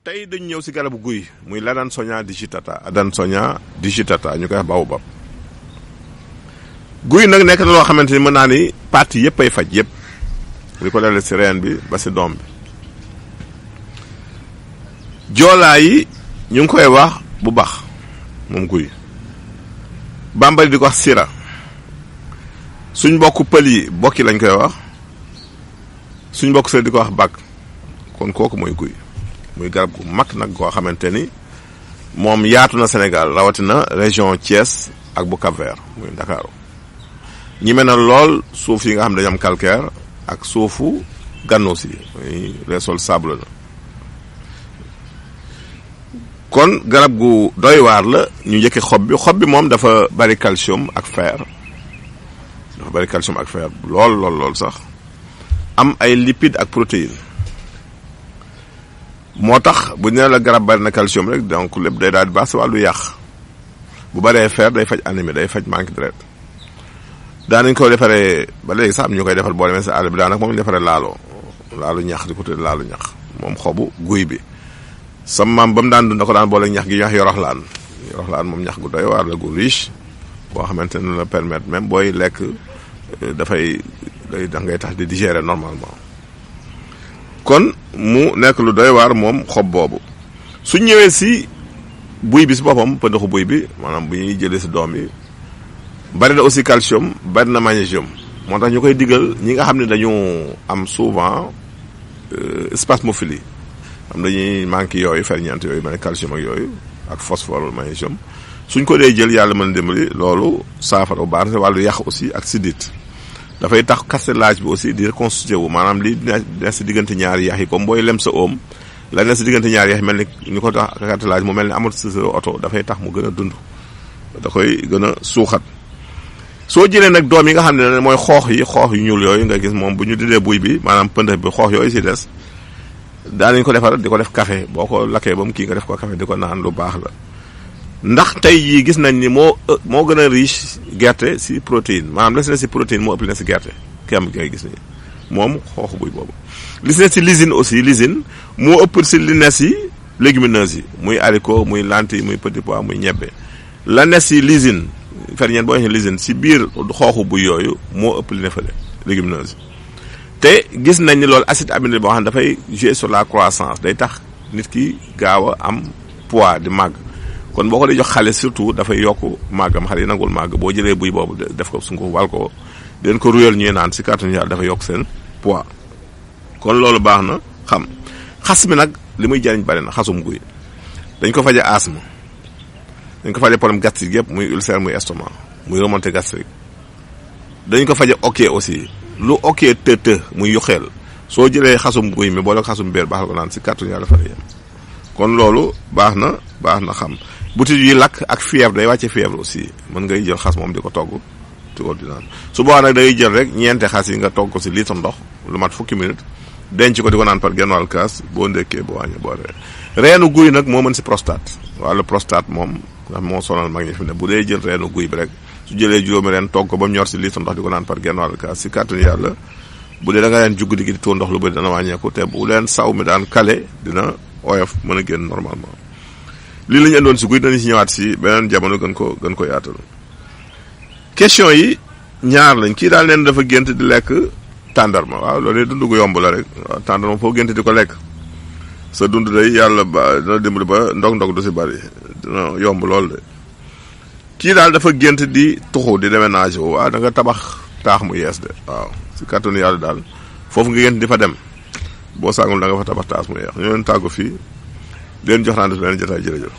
tey dañu ñëw si garabu guy muy Adansonia digitata ñu koy wax baobab guy nag nekk na loo xamante ni mën naa ni partie yëpp ay faj yëpp li ko dalee si reen bi ba si doom bi joolaa yi ñu ngi koy wax bu baax moom guy bambali di ko wax sira suñ mbokk pël yi bokki lañ koy wax suñ mbokk seen di ko wax bag kon kooku mooy guy muy garab gu mag nag goo xamante ni moom yaatu na Sénégal rawatina région Thiès ak bu Cap-Vert muy Ndakaaru ñi mel na lool suuf yi nga xam ne dañu am calcaire ak suufu gannaaw si muy les sols sableux kon garab gu doy waar la ñu njëkki xob bi moom dafa bari calcium ak fer lool sax am ay lipides ak protéines moo tax bu ñu nee la garab bari na calcium rek donc lépp day daal di baax si wàllu yàq bu baree fer day faj anémie day faj manque deret daanañ ko defaree ba léegi sax am ñu koy defal boo demee sa àll bi daanaka moom ñu defaree laalo ñax di ko tuddee laalo ñax moom xobu guy bi sama maam ba mu daan dund da ko daan boole ñax gi ñax yoroxlaan moom ñax gu doy waar la gu riche boo xamante ne la permettre même booy lekk dafay da ngay tax di digérer normalement kon mu nekk lu doy waar moom xob boobu su ñëwee si buy bi si boppam pëndaxu buy bi maanaam bu ñuy jëlee si doom yi bari na aussi calcium bari na magnésium moo tax ñu koy digal ñi nga xam ne dañu am souvent spasmophilie am dañuy manqué yooyu ferñeent yooyu mel ne calcium ak yooyu ak phosphore magnésium suñ ko dee jël yàlla mën a dimbali loolu saafara bu baax na wàllu yàq aussi ak sidit dafay tax cartilage bi aussi di reconstitué wu maanaam li ne si diggante ñaari yax yi comme booy lem sa oom la ne si diggante ñaari yax yi mel ni ñu ko tax cartilage mu mel ni amortisseur oto dafay tax mu gën a dund da koy gën a suuxat soo jëlee nag doom yi nga xam ne mooy xoox yu ñuul yooyu nga gis moom bu ñu dindee buy bi maanaam pëndëx bi xoox yooyu si des daanañ ko defar di ko def café boo ko lakkee ba mu kii nga def ko café di ko naan lu baax la ndax tey jii gis nañ ni moo gën a riche gerte si protéine maanaam les na si protéine moo ëpp li ne si gerte kem ngay gis ni moom xooxu buy boobu li ne si lysine aussi moo ëpp si li ne si légumineuse yi muy haricot muy lentille muy petit pois muy ñebbe la ne si lysine ferñeent boo waxee lysine si biir xooxu buy yooyu moo ëpp li ne fële légumineuse te gis nañ ni loolu acide aminé boo xam ne dafay jouer sur la croissance day tax nit ki gaaw a am poids di màgg kon boo ko di jox xale surtout dafay yokk màggam xale yi nangul màgg boo jëlee buy boobu def ko sunguf wal ko den ko ruyal ñuy naan si kàttanu yàlla dafay yokk seen poids kon loolu baax na xam xas mi nag li muy jariñ bari na xasum guy dañ ko faje asthme dañ ko faje problème gastrique yëpp muy ulcère muy estomac muy remontée gastrique dañ ko faje ok aussi lu ok të muy yuxeel soo jëlee xasum guy mi boole xasum biir baax la ko naan si kàttanu yàlla fa yem kon loolu baax na xam butit yi lakk ak fièvre day wàcce fièvre aussi mën ngay jël xas moom di ko togg di ko di naan su boobaa nag day jël rek ñeente xas yi nga togg ko si litre ndox lu mat fukki minute denc ko di ko naan par genn wàll kaas boo ndekkee boo wàññee boo ree reenu guy nag moo mën si prostate wàllu prostate moom ndax moo sonal mag ñi fi ne bu dee jël reenu guy bi rek su jëlee juróomi reen togg ko ba mu ñor si litre ndox di ko naan par genn wàll kaas si kàttanu yàlla bu dee da nga leen jugg di tuur ndox lu bëri dana wàññeeku te bu leen saw mi daan kale dina oyof mën a génn normalement lii la ñu andoon si guy danañ si ñëwaat si beneen jamono gën ko yaatal question yi ñaar lañ kii daal neen dafa gént di lekk tàndarma waaw loolu dund gu yomb la rek waaw tàndarma foo gént di ko lekk sa dund day yàlla ba dina dimbali ba ndog du si bari dina yomb lool de kii daal dafa gént di tuxu di déménager waaw da nga tabax taax mu yees de waaw si kàttanu yàlla daal foofu nga gént di fa dem boo saagul da nga fa tabax taax mu yees ñu leen tàggu fii leen jox naa def leen jotaay jërëjëf